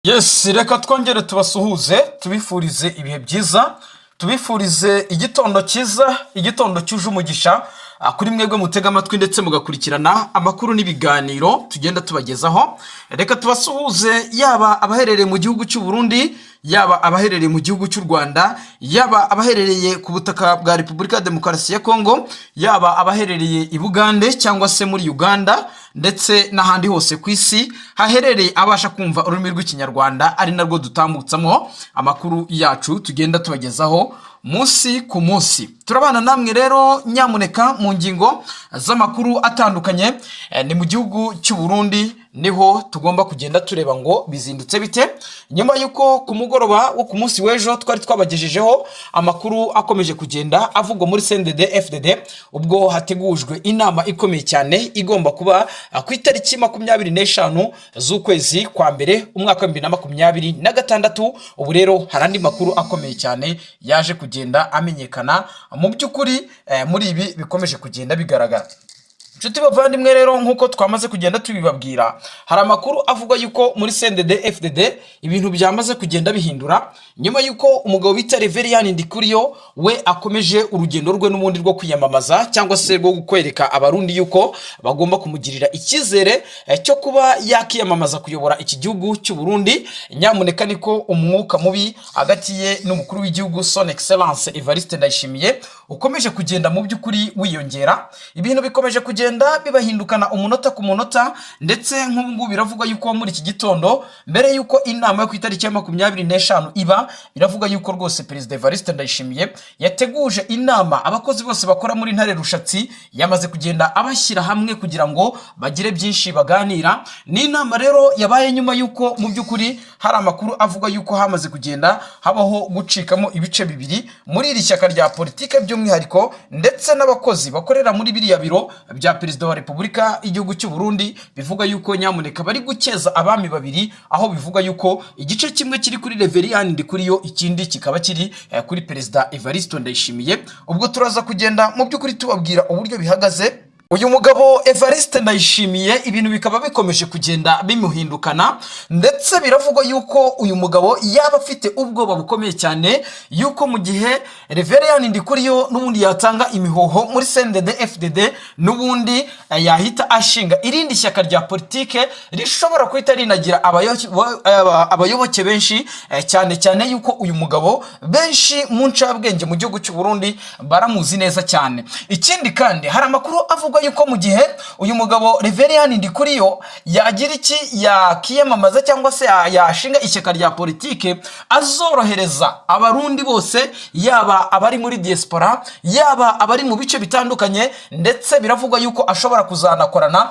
Yes, reka twongere tubasuhuze, tubifurize ibihe byiza, tubifurize igitondo cyiza, igitondo cyuje umugisha kuri mwebwe mutega amatwi ndetse mugakurikirana amakuru n'ibiganiro tugenda tubagezaho. Reka tubasuhuze, yaba abaherereye mu gihugu cy'u Burundi, yaba abaherereye mu gihugu cy'u Rwanda, yaba abaherereye ku butaka bwa Repubulika ya Demokarasi ya Kongo, yaba abaherereye i Bugande cyangwa se muri Uganda, ndetse n'ahandi hose ku isi haherereye abasha kumva ururimi rw'Ikinyarwanda, ari narwo dutambutsamo amakuru yacu tugenda tubagezaho munsi ku munsi. Turabana namwe rero nyamuneka mu ngingo z'amakuru atandukanye. Ni mu gihugu cy'u Burundi niho tugomba kugenda tureba ngo bizindutse bite, nyuma y'uko ku mugoroba wo ku munsi w'ejo twari twabagejejeho amakuru akomeje kugenda avugwa muri CNDD FDD, ubwo hategujwe inama ikomeye cyane igomba kuba ku itariki 25 z'ukwezi kwa mbere umwaka wa 2026. Ubu rero hari andi makuru akomeye cyane yaje kugenda amenyekana mu by'ukuri muri ibi bikomeje kugenda bigaragara. Inshuti bavandimwe rero, nk'uko twamaze kugenda tubibabwira, hari amakuru avuga yuko muri CNDD FDD ibintu byamaze kugenda bihindura, nyuma y'uko umugabo bita Reverien Ndikuriyo we akomeje urugendo rwe n'ubundi rwo kwiyamamaza cyangwa se rwo kwereka Abarundi yuko bagomba kumugirira icyizere cyo kuba yakiyamamaza kuyobora iki gihugu cy'u Burundi. Nyamuneka, niko umwuka mubi hagati ye n'umukuru w'igihugu, Son Excellence Evariste Ndayishimiye, ukomeje kugenda mu by'ukuri wiyongera. Ibintu bikomeje kugenda bibahindukana umunota ku munota, ndetse nk'ubu ngubu biravugwa yuko muri iki gitondo, mbere yuko inama yo ku itariki ya 25 iba, biravuga yuko rwose Perezida Evariste Ndayishimiye yateguje inama abakozi bose bakora muri Ntare Rushatsi, yamaze kugenda abashyira hamwe kugira ngo bagire byinshi baganira. Ni inama rero yabaye nyuma yuko mu by'ukuri hari amakuru avuga yuko hamaze kugenda habaho gucikamo ibice bibiri muri iri shyaka rya politike by'umwihariko, ndetse n'abakozi bakorera muri biriya biro bya Perezida wa Repubulika y'igihugu cy'u Burundi. Bivuga yuko nyamuneka bari gukeza abami babiri, aho bivuga yuko igice kimwe kiri kuri Reverien Ndikuriyo, ikindi kikaba kiri kuri Perezida Evariste Ndayishimiye. Ubwo turaza kugenda mu by'ukuri tubabwira uburyo bihagaze. Uyu mugabo Evariste Ndayishimiye ibintu bikaba bikomeje kugenda bimuhindukana, ndetse biravugwa yuko uyu mugabo yaba afite ubwoba bukomeye cyane yuko mu gihe Reverien Ndikuriyo n'ubundi yatanga imihoho muri CNDD FDD, n'ubundi yahita ashinga irindi shyaka rya politike rishobora guhita rinagira abayoboke benshi, cyane cyane yuko uyu mugabo benshi mu ncabwenge mu gihugu cy'u Burundi baramuzi neza cyane. Ikindi kandi, hari amakuru avuga yuko mu gihe uyu mugabo Reverien Ndikuriyo yagira iki, yakiyamamaza cyangwa se yashinga ishyaka rya politike, azorohereza Abarundi bose, yaba abari muri diaspora, yaba abari mu bice bitandukanye, ndetse biravugwa yuko ashobora kuzanakorana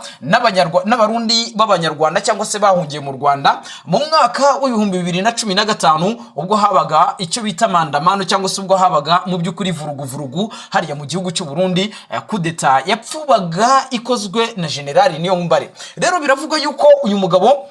n'Abarundi b'Abanyarwanda cyangwa se bahungiye mu Rwanda. Mu mwaka wa 2015, ubwo habaga icyo bita maandamano cyangwa se ubwo habaga mu by'ukuri vuruguvurugu hariya mu gihugu cy'u Burundi, kudeta yapfubaga ikozwe na Generali Niyombare, rero biravugwa yuko uyu mugabo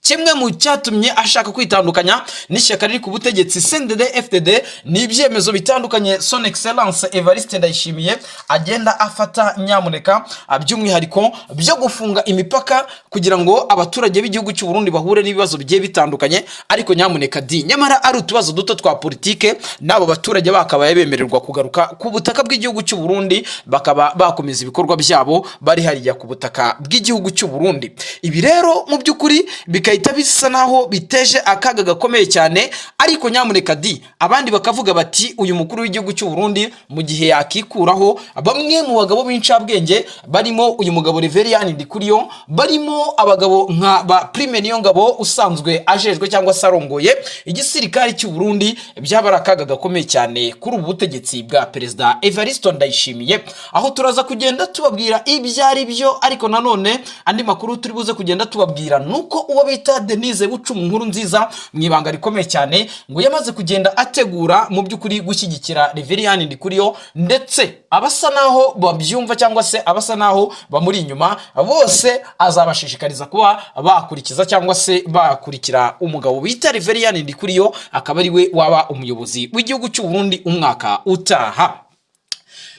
kimwe mu cyatumye ashaka kwitandukanya n'ishyaka riri ku butegetsi CNDD FDD ni ibyemezo bitandukanye Son Excellence Evariste Ndayishimiye agenda afata nyamuneka, by'umwihariko byo gufunga imipaka kugira ngo abaturage b'igihugu cy'u Burundi bahure n'ibibazo bigiye bitandukanye. Ariko nyamuneka di, nyamara ari utubazo duto twa politike, n'abo baturage bakabaye bemererwa kugaruka ku butaka bw'igihugu cy'u Burundi, bakaba bakomeza ibikorwa byabo bari hariya ku butaka bw'igihugu cy'u Burundi. Ibi rero mu by'ukuri bigahita bisa naho biteje akaga gakomeye cyane. Ariko nyamuneka di, abandi bakavuga bati uyu mukuru w'igihugu cy'u Burundi mu gihe yakikuraho bamwe mu bagabo b'incabwenge, barimo uyu mugabo Reverien Ndikuriyo, barimo abagabo nka ba Prime Niyongabo usanzwe ajejwe cyangwa se arongoye igisirikare cy'u Burundi, byaba ari akaga gakomeye cyane kuri ubu butegetsi bwa Perezida Evariste Ndayishimiye. Aho turaza kugenda tubabwira ibyo ari byo. Ariko nanone andi makuru turi buze kugenda tubabwira nuko uwo bita Denise Bucumu Nkuru Nziza, mu ibanga rikomeye cyane, ngo yamaze kugenda ategura mu by'ukuri gushyigikira Reverien Ndikuriyo, ndetse abasa naho babyumva cyangwa se abasa naho bamuri inyuma bose azabashishikariza kuba bakurikiza cyangwa se bakurikira umugabo bita Reverien Ndikuriyo, akaba ari we waba umuyobozi w'igihugu cy'u Burundi umwaka utaha.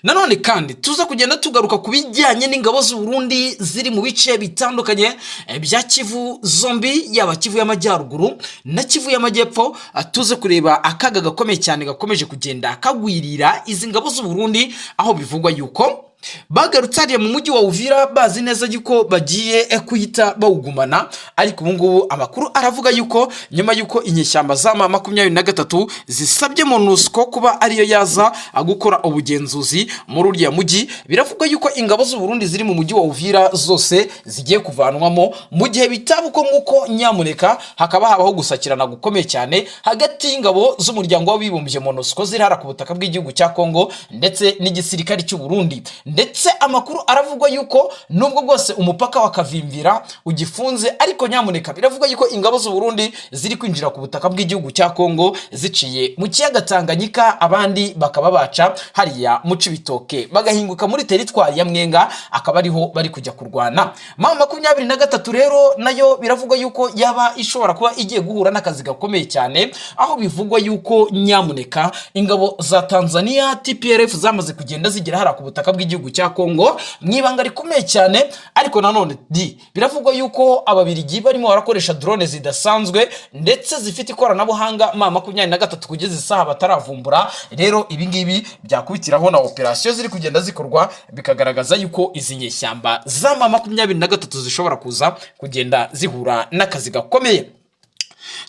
Nanone kandi tuza kugenda tugaruka ku bijyanye n'ingabo z'u Burundi ziri mu bice bitandukanye bya Kivu zombi, yaba Kivu y'Amajyaruguru na Kivu y'Amajyepfo. Tuze kureba akaga gakomeye cyane gakomeje kugenda kagwirira izi ngabo z'u Burundi, aho bivugwa yuko bagarutse hariya mu mujyi wa Uvira bazi neza yuko bagiye kuhita bawugumana. Ariko ubu ngubu amakuru aravuga yuko nyuma yuko inyeshyamba za M23 zisabye MONUSCO kuba ariyo yaza gukora ubugenzuzi muri uriya mujyi, biravugwa yuko ingabo z'u Burundi ziri mu mujyi wa Uvira zose zigiye kuvanwamo. Mu gihe bitaba uko nguko, nyamuneka hakaba habaho gusakirana gukomeye cyane hagati y'ingabo z'Umuryango w'Abibumbye MONUSCO ziri hara ku butaka bw'igihugu cya Kongo ndetse n'igisirikare cy'u Burundi. Ndetse amakuru aravugwa yuko nubwo bwose umupaka wa Kavimvira ugifunze, ariko nyamuneka biravugwa yuko ingabo z'u Burundi ziri kwinjira ku butaka bw'igihugu cya Kongo ziciye mu kiyaga Tanganyika, abandi bakaba baca hariya mu Cibitoke bagahinguka muri teritwari ya Mwenga, akaba ariho bari kujya kurwana. M23 rero nayo biravugwa yuko yaba ishobora kuba igiye guhura n'akazi gakomeye cyane, aho bivugwa yuko nyamuneka ingabo za Tanzania TPLF zamaze kugenda zigera hariya ku butaka bw'igihugu cya Kongo mu ibanga rikomeye cyane. Ariko nanone di biravugwa yuko Ababirigi barimo barakoresha drone zidasanzwe ndetse zifite ikoranabuhanga M23 kugeza isaha bataravumbura. Rero ibi ngibi byakubitiraho na operasiyo ziri kugenda zikorwa, bikagaragaza yuko izi nyeshyamba za M23 zishobora kuza kugenda zihura n'akazi gakomeye.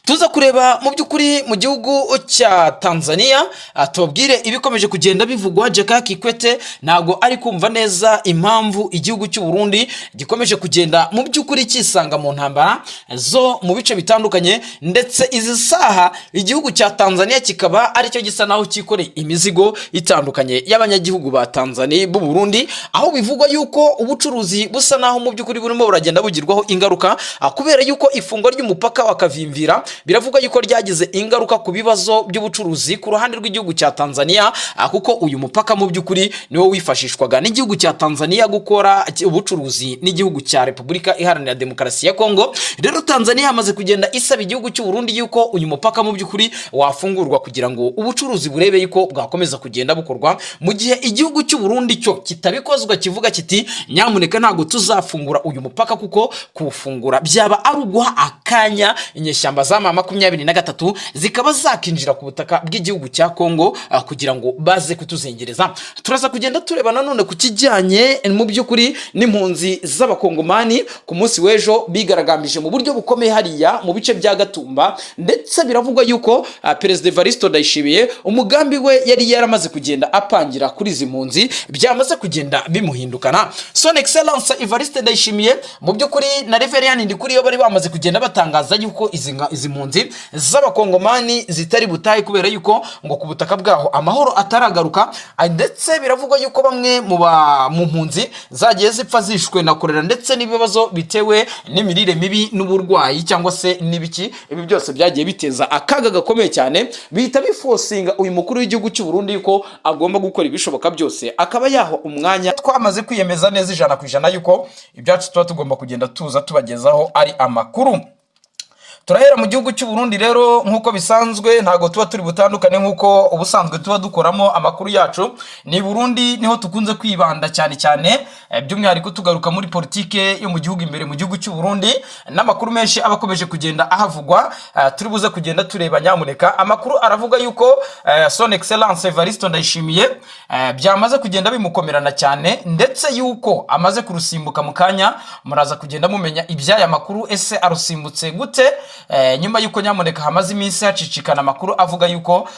Tuza kureba mu by'ukuri mu gihugu cya Tanzania, tubabwire ibikomeje kugenda bivugwa. Jakaya Kikwete ntabwo ari kumva neza impamvu igihugu cy'u Burundi gikomeje kugenda mu by'ukuri kisanga mu ntambara zo mu bice bitandukanye, ndetse izi saha igihugu cya Tanzania kikaba aricyo gisa naho cyikoreye imizigo itandukanye y'abanyagihugu ba Tanzania b'u Burundi, aho bivugwa yuko ubucuruzi busa naho mu by'ukuri burimo buragenda bugirwaho ingaruka, kubera yuko ifungwa ry'umupaka wa Kavimvira biravugwa yuko ryagize ingaruka ku bibazo by'ubucuruzi ku ruhande rw'igihugu cya Tanzania, kuko uyu mupaka mu by'ukuri niwo wifashishwaga n'igihugu cya Tanzania gukora ubucuruzi n'igihugu cya Repubulika Iharanira Demokarasi ya Kongo. Rero Tanzania yamaze kugenda isaba igihugu cy'u Burundi yuko uyu mupaka mu by'ukuri wafungurwa kugira ngo ubucuruzi burebe yuko bwakomeza kugenda bukorwa, mu gihe igihugu cy'u Burundi cyo kitabikozwa, kivuga kiti: "Nyamuneka ntabwo tuzafungura uyu mupaka, kuko kuwufungura byaba ari uguha akanya inyeshyamba za M23 zikaba zakinjira ku butaka bw'igihugu cya Kongo kugira ngo baze kutuzengereza." Turaza kugenda tureba nanone ku kijyanye mu by'ukuri n'impunzi z'Abakongomani ku munsi w'ejo bigaragambije mu buryo bukomeye hariya mu bice bya Gatumba. Ndetse biravugwa yuko Perezida Evariste Ndayishimiye umugambi we yari yaramaze kugenda apangira kuri izi mpunzi byamaze kugenda bimuhindukana. Son Excellence Evariste Ndayishimiye mu by'ukuri na Reverien Ndikuriyo bari bamaze kugenda batangaza yuko izi mpunzi z'Abakongomani zitari butahe, kubera yuko ngo ku butaka bwaho amahoro ataragaruka. Ndetse biravugwa yuko bamwe mu mpunzi zagiye zipfa zishwe na korera ndetse n'ibibazo bitewe n'imirire mibi n'uburwayi cyangwa se n'ibiki. Ibi byose byagiye biteza akaga gakomeye cyane, bihita biforcinga uyu mukuru w'igihugu cy'u Burundi yuko agomba gukora ibishoboka byose akaba yaha umwanya. Twamaze kwiyemeza neza 100% yuko ibyacu tuba tugomba kugenda tuza tubagezaho ari amakuru. Turahera mu gihugu cy'u Burundi rero nk'uko bisanzwe, ntabwo tuba turi butandukane nk'uko ubusanzwe tuba dukoramo amakuru yacu. Ni Burundi niho tukunze kwibanda cyane cyane, by'umwihariko tugaruka muri politike yo mu gihugu imbere mu gihugu cy'u Burundi n'amakuru menshi aba akomeje kugenda ahavugwa. Turi buze kugenda tureba. Nyamuneka amakuru aravuga yuko Son Excellence Evariste Ndayishimiye byamaze kugenda bimukomerana cyane, ndetse yuko amaze kurusimbuka. Mu kanya muraza kugenda mumenya iby'aya makuru. Ese arusimbutse gute? Nyuma y'uko nyamuneka hamaze iminsi hacicikana amakuru avuga yuko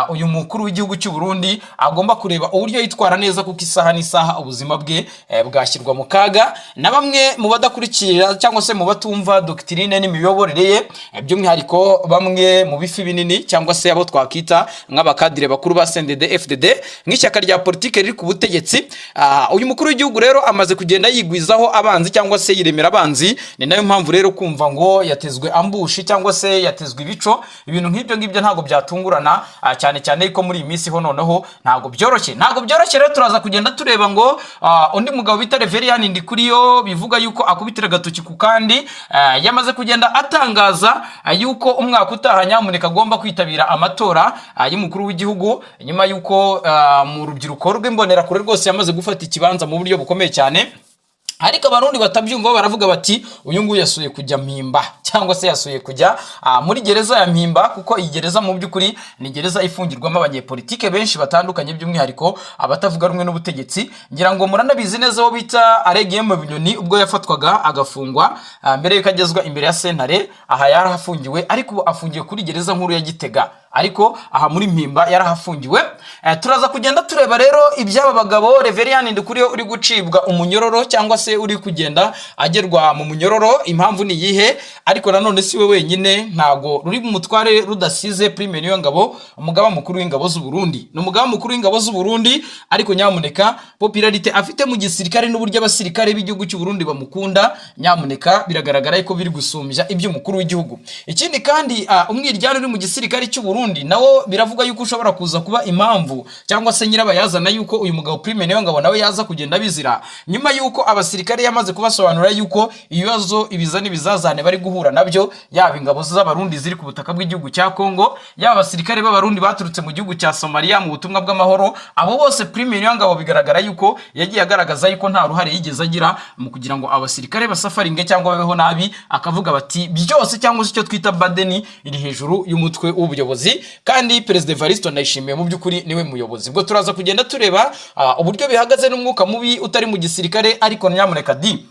uyu mukuru w'igihugu cy'u Burundi agomba kureba uburyo yitwara neza, kuko isaha n'isaha ubuzima bwe bwashyirwa mu kaga na bamwe mu badakurikira cyangwa se mu batumva doctrine n'imiyoborere ye, by'umwihariko bamwe mu bifi binini cyangwa se abo twakita nk'abakadire bakuru ba CNDD FDD nk'ishyaka rya politike riri ku butegetsi. Uyu mukuru w'igihugu rero amaze kugenda yigwizaho abanzi cyangwa se yiremera abanzi. Ni nayo mpamvu rero kumva ngo yatezwe ambush ambush cyangwa se yatezwe ibico. Ibintu nk'ibyo ngibyo ntabwo byatungurana, cyane cyane ko muri iyi minsi ho noneho ntabwo byoroshye, ntabwo byoroshye. Rero turaza kugenda tureba ngo undi mugabo bita Reverien Ndikuriyo bivuga yuko akubitira agatoki ku kandi, yamaze kugenda atangaza yuko umwaka utaha nyamuneka agomba kwitabira amatora y'umukuru w'igihugu, nyuma yuko mu rubyiruko rw'Imbonerakure rwose yamaze gufata ikibanza mu buryo bukomeye cyane. Ariko Abarundi batabyumva baravuga bati: "Uyu nguyu yasuye kujya Mpimba cyangwa se yasuye kujya muri gereza ya Mpimba", kuko iyi gereza mu by'ukuri ni gereza ifungirwamo abanyepolitike benshi batandukanye, by'umwihariko abatavuga rumwe n'ubutegetsi. Ngira ngo muranabizi neza, uwo bita Alain Bunyoni ubwo yafatwaga agafungwa, mbere yuko agezwa imbere ya sentare, aha yarahafungiwe, ariko ubu afungiwe kuri gereza nkuru ya Gitega, ariko aha muri Mpimba yarahafungiwe. Turaza kugenda tureba rero iby'aba bagabo. Reverien Ndikuriyo uri gucibwa umunyororo cyangwa se uri kugenda agerwa mu munyororo, impamvu ni iyihe? Ariko nanone si we wenyine, ntago ruri mutware rudasize Prime Niyongabo, umugaba mukuru w'ingabo z'u Burundi. Ni umugaba mukuru w'ingabo z'u Burundi, ariko nyamuneka popularité afite mu gisirikare n'uburyo abasirikare b'igihugu cy'u Burundi bamukunda, nyamuneka biragaragara ko biri gusumbya iby'umukuru w'igihugu. Ikindi kandi, umwiryane uri mu gisirikare cy'u Burundi nawo biravuga yuko ushobora kuza kuba impamvu cyangwa se nyirabayazana yuko uyu mugabo Prime Niyongabo nawe yaza kugenda bizira, nyuma yuko abasirikare yamaze kubasobanurira yuko ibibazo, ibiza n'ibizazane bari guhura nabyo, yaba ingabo z'Abarundi ziri ku butaka bw'igihugu cya Kongo, yaba abasirikare b'Abarundi baturutse mu gihugu cya Somalia mu butumwa bw'amahoro, abo bose Prime Niyongabo bigaragara yuko yagiye agaragaza yuko nta ruhare yigeze agira mu kugira ngo abasirikare basafaringe cyangwa babeho nabi, akavuga bati byose cyangwa se icyo twita burden iri hejuru y'umutwe w'ubuyobozi, kandi Perezida Evariste Ndayishimiye mu by'ukuri niwe muyobozi. Ubwo turaza kugenda tureba uburyo bihagaze n'umwuka mubi utari mu gisirikare. Ariko nyamuneka di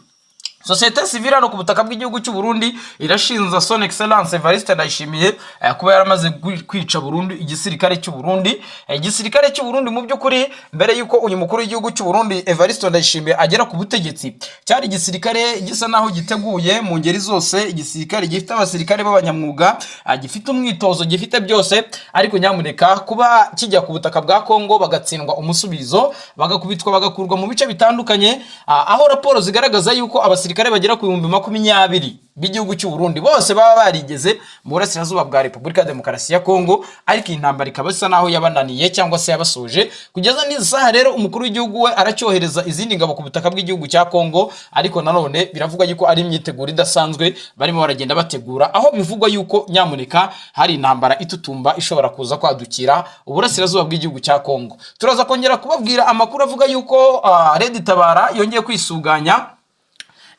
société civile hano ku butaka bw'igihugu cy'u Burundi irashinja Son Excellence Evariste Ndayishimiye kuba yaramaze kwica burundu igisirikare cy'u Burundi. Igisirikare cy'u Burundi mu by'ukuri, mbere y'uko uyu mukuru w'igihugu cy'u Burundi Evariste Ndayishimiye agera ku butegetsi, cyari igisirikare gisa naho giteguye mu ngeri zose, igisirikare gifite abasirikare b'abanyamwuga, gifite umwitozo, gifite byose. Ariko nyamuneka kuba kijya ku butaka bwa Kongo bagatsindwa umusubizo, bagakubitwa, bagakurwa mu bice bitandukanye, aho raporo zigaragaza yuko abasirikare bagera ku 20,000 b'igihugu cy'u Burundi bose baba barigeze mu burasirazuba bwa Repubulika ya Demokarasi ya Kongo, ariko iyi ntambara ikaba isa naho yabananiye cyangwa se yabasoje kugeza n'izi saha. Rero umukuru w'igihugu we aracyohereza izindi ngabo ku butaka bw'igihugu cya Kongo, ariko nanone biravuga yuko ari imyiteguro idasanzwe barimo baragenda bategura, aho bivugwa yuko nyamuneka hari intambara itutumba ishobora kuza kwadukira uburasirazuba bw'igihugu cya Kongo. Turaza kongera kubabwira amakuru avuga yuko Red Tabara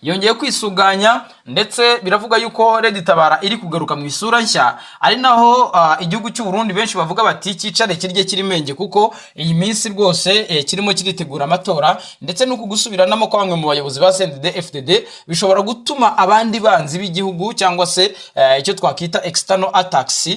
yongeye kwisuganya, ndetse biravuga yuko Red Tabara iri kugaruka mu isura nshya, ari naho igihugu cy'u Burundi benshi bavuga bati cyicare kirye kiri menge, kuko iyi minsi rwose kirimo kiritegura amatora, ndetse no kugusubiranamo kwa bamwe mu bayobozi ba CNDD FDD bishobora gutuma abandi banzi b'igihugu cyangwa se icyo twakita external attacks,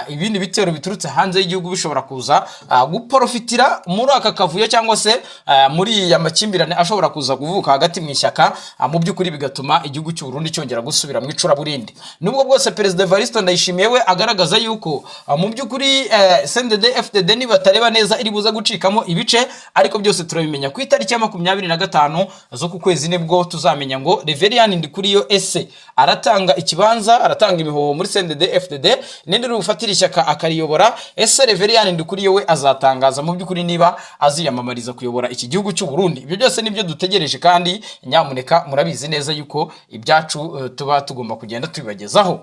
ibindi bitero biturutse hanze y'igihugu, bishobora kuza guprofitira muri aka kavuyo cyangwa se muri aya makimbirane ashobora kuza kuvuka hagati mu ishyaka, mu by'ukuri bigatuma igihugu cy'u Burundi cyongera gusubira mu icuraburindi, nubwo bwose Perezida Evariste Ndayishimiye we agaragaza yuko mu by'ukuri CNDD FDD nibatareba neza iri buze gucikamo ibice. Ariko byose turabimenya ku itariki ya 25 z'uku kwezi, nibwo tuzamenya ngo Reverien Ndikuriyo ese aratanga ikibanza, aratanga imihoho muri CNDD FDD, ninde uri bufatire ishyaka akariyobora? Ese Reverien Ndikuriyo we azatangaza mu by'ukuri niba aziyamamariza kuyobora iki gihugu cy'u Burundi? Ibyo byose nibyo dutegereje, kandi nyamuneka murabizi neza yuko ibyacu tuba tugomba kugenda tubibagezaho.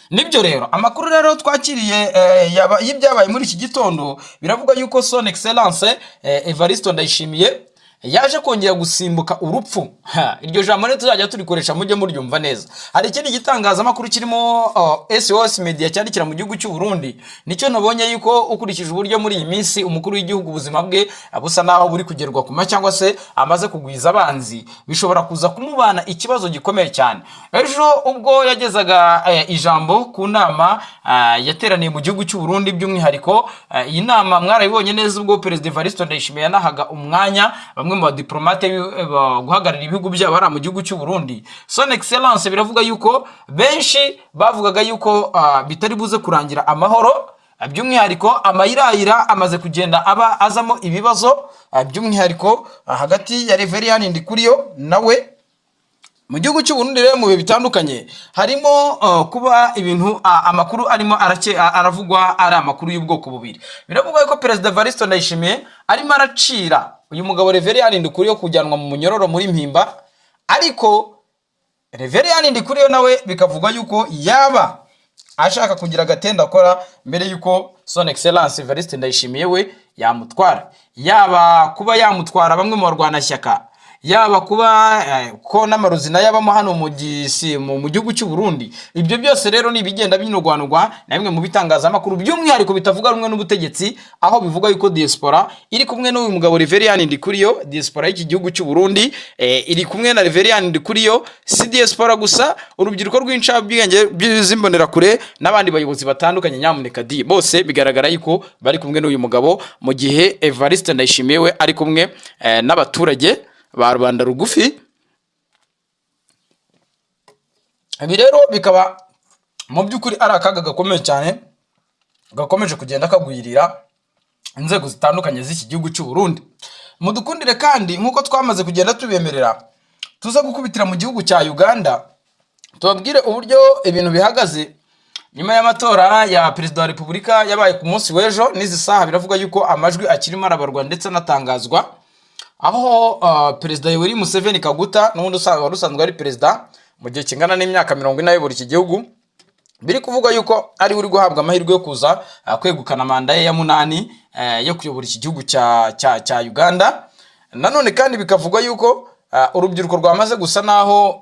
Nibyo rero, amakuru rero twakiriye y'ibyabaye muri iki gitondo, biravuga yuko Son Excellence Evariste Ndayishimiye yaje kongera gusimbuka urupfu. Ha, iryo jambo rero tuzajya turikoresha, mujye muryumva neza. Hari ikindi gitangazamakuru kirimo SOS Media cyandikira mu gihugu cy'u Burundi, nicyo nabonye yuko ukurikije uburyo muri iyi minsi umukuru w'igihugu ubuzima bwe busa naho buri kugerwa kuma cyangwa se amaze kugwiza abanzi, bishobora kuza kumubana ikibazo gikomeye cyane. Ejo ubwo yagezaga ijambo ku nama yateraniye mu gihugu cy'u Burundi, by'umwihariko iyi nama mwarayibonye neza ubwo Perezida Evariste Ndayishimiye yanahaga umwanya bamwe mu badiplomate guhagararira ibihugu byabo hariya mu gihugu cy'u Burundi, Son Excellence biravuga yuko benshi bavugaga yuko bitari buze kurangira amahoro, by'umwihariko amayirayira amaze kugenda aba azamo ibibazo, by'umwihariko hagati ya Reverien Ndikuriyo nawe. Mu gihugu cy'u Burundi rero, mu bihe bitandukanye harimo kuba ibintu amakuru arimo aravugwa ari amakuru y'ubwoko bubiri. Biravugwa ko Perezida Evariste Ndayishimiye arimo aracira uyu mugabo Reverien Ndikuriyo kujyanwa mu munyororo muri Mpimba, ariko Reverien Ndikuriyo nawe bikavugwa yuko yaba ashaka kugira agatenda akora mbere yuko Son Excellence Evariste Ndayishimiye we yamutwara, yaba kuba yamutwara bamwe mu barwanashyaka, yaba kuba ko n'amarozi nayo abamo hano mu gihugu cy'u Burundi. Ibyo byose rero ni ibigenda binurwanurwa na bimwe mu bitangazamakuru, by'umwihariko bitavuga rumwe n'ubutegetsi, aho bivuga yuko diaspora iri kumwe n'uyu mugabo Reverien Ndikuriyo. Diaspora y'iki gihugu cy'u Burundi iri kumwe na Reverien Ndikuriyo. Si diaspora gusa, urubyiruko rw'incabwenge z'imbonerakure n'abandi bayobozi batandukanye, nyamuneka di, bose bigaragara yuko bari kumwe n'uyu mugabo, mu gihe Evariste Ndayishimiye we ari kumwe n'abaturage ba rubanda rugufi. Ibi rero bikaba mu by'ukuri ari akaga gakomeye cyane gakomeje kugenda kagwirira inzego zitandukanye z'iki gihugu cy'u Burundi. Mudukundire kandi, nk'uko twamaze kugenda tubemerera, tuza gukubitira mu gihugu cya Uganda, tubabwire uburyo ibintu bihagaze nyuma y'amatora ya perezida wa repubulika yabaye ku munsi w'ejo. N'izi saha biravuga yuko amajwi akirimo arabarwa ndetse anatangazwa, aho Perezida Yoweri Museveni Kaguta, n'ubundi wari usanzwe ari perezida mu gihe kingana n'imyaka 40 ayobora iki gihugu, biri kuvuga yuko ari we uri guhabwa amahirwe yo kuza kwegukana manda ye ya munani yo kuyobora iki gihugu cya Uganda. Nanone kandi bikavugwa yuko urubyiruko rwamaze gusa naho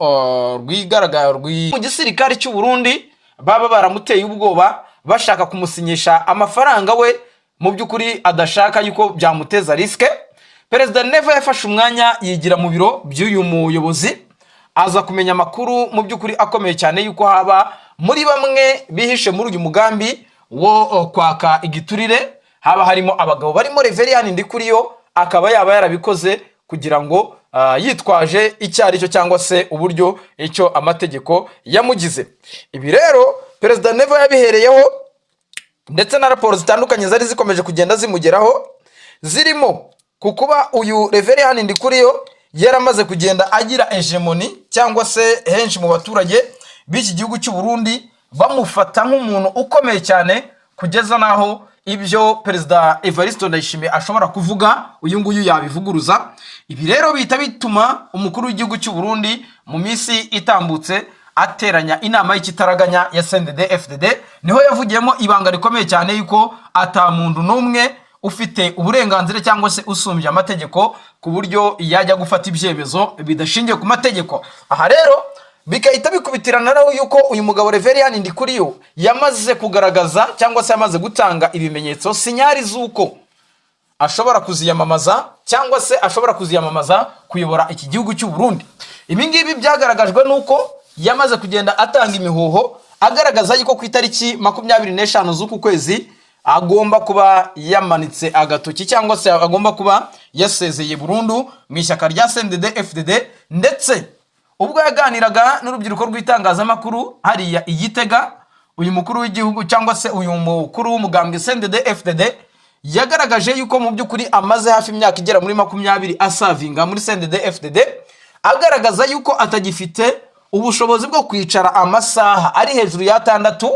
rwigaragara mu gisirikare cy'u Burundi baba baramuteye ubwoba, bashaka kumusinyisha amafaranga we mu by'ukuri adashaka yuko byamuteza risque. Perezida Neva yafashe umwanya yigira mu biro by'uyu muyobozi, aza kumenya amakuru mu by'ukuri akomeye cyane yuko haba muri bamwe bihishe muri uyu mugambi wo kwaka igiturire, haba harimo abagabo barimo Reverien Ndikuriyo, akaba yaba yarabikoze kugira ngo yitwaje icyo ari cyo cyangwa se uburyo icyo amategeko yamugize. Ibi rero Perezida Neva yabihereyeho, ndetse na raporo zitandukanye zari zikomeje kugenda zimugeraho, zirimo ku kuba uyu Reverien Ndikuriyo yaramaze kugenda agira hégémonie, cyangwa se henshi mu baturage b'iki gihugu cy'u Burundi bamufata nk'umuntu ukomeye cyane, kugeza n'aho ibyo Perezida Evariste Ndayishimiye ashobora kuvuga uyu nguyu yabivuguruza. Ibi rero bihita bituma umukuru w'igihugu cy'u Burundi mu minsi itambutse ateranya inama y'ikitaraganya ya CNDD FDD. Niho yavugiyemo ibanga rikomeye cyane yuko ata muntu n'umwe ufite uburenganzira cyangwa se usumbye amategeko ku buryo yajya gufata ibyemezo bidashingiye ku mategeko. Aha rero bigahita bikubitirana nawe yuko uyu mugabo Reverien Ndikuriyo yamaze kugaragaza cyangwa se yamaze gutanga ibimenyetso, signal z'uko ashobora kuziyamamaza cyangwa se ashobora kuziyamamaza kuyobora iki gihugu cy'u Burundi. Ibi ngibi byagaragajwe n'uko yamaze kugenda atanga imihuho, agaragaza yuko ku itariki 25 z'uku kwezi agomba kuba yamanitse agatoki, cyangwa se agomba kuba yasezeye burundu mu ishyaka rya CNDD FDD. Ndetse ubwo yaganiraga n'urubyiruko rw'itangazamakuru hariya i Gitega, uyu mukuru w'igihugu cyangwa se uyu mukuru w'umugambwe CNDD FDD yagaragaje yuko mu by'ukuri amaze hafi imyaka igera muri 20 aservinga muri CNDD FDD, agaragaza yuko atagifite ubushobozi bwo kwicara amasaha ari hejuru y'atandatu.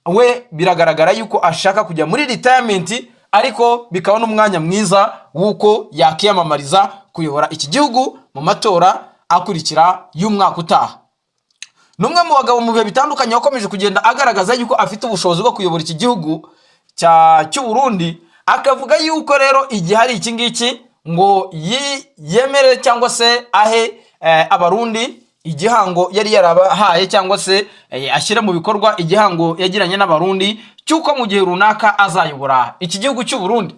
We biragaragara yuko ashaka kujya muri retirement, ariko bikaba n'umwanya mwiza w'uko yakiyamamariza kuyobora iki gihugu mu matora akurikira y'umwaka utaha. Ni umwe mu bagabo mu bihe bitandukanye wakomeje kugenda agaragaza yuko afite ubushobozi bwo kuyobora iki gihugu cy'u Burundi, akavuga yuko rero igihe ari iki ngiki ngo yemere cyangwa se ahe Abarundi igihango yari yarabahaye, cyangwa se ashyire mu bikorwa igihango yagiranye n'Abarundi cy'uko mu gihe runaka azayobora iki gihugu cy'u Burundi.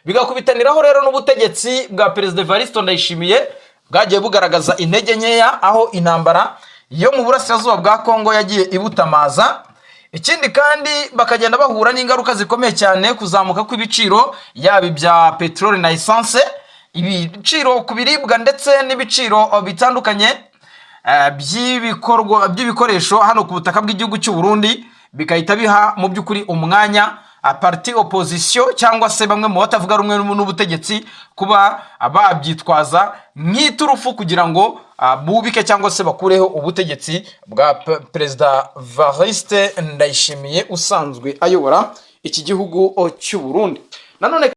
Bigakubitaniraho rero n'ubutegetsi bwa Perezida Evariste Ndayishimiye bwagiye bugaragaza intege nkeya, aho intambara yo mu burasirazuba bwa Kongo yagiye ibutamaza. Ikindi kandi bakagenda bahura n'ingaruka zikomeye cyane, kuzamuka kw'ibiciro, yaba ibya peteroli na essence, ibiciro ku biribwa, ndetse n'ibiciro bitandukanye by'ibikorwa by'ibikoresho hano ku butaka bw'igihugu cy'u Burundi, bigahita biha mu by'ukuri umwanya parti opposition cyangwa se bamwe mu batavuga rumwe n'ubutegetsi kuba babyitwaza nk'iturufu kugira ngo bubike cyangwa se bakureho ubutegetsi bwa Perezida Evariste Ndayishimiye usanzwe ayobora iki gihugu cy'u Burundi. Nanone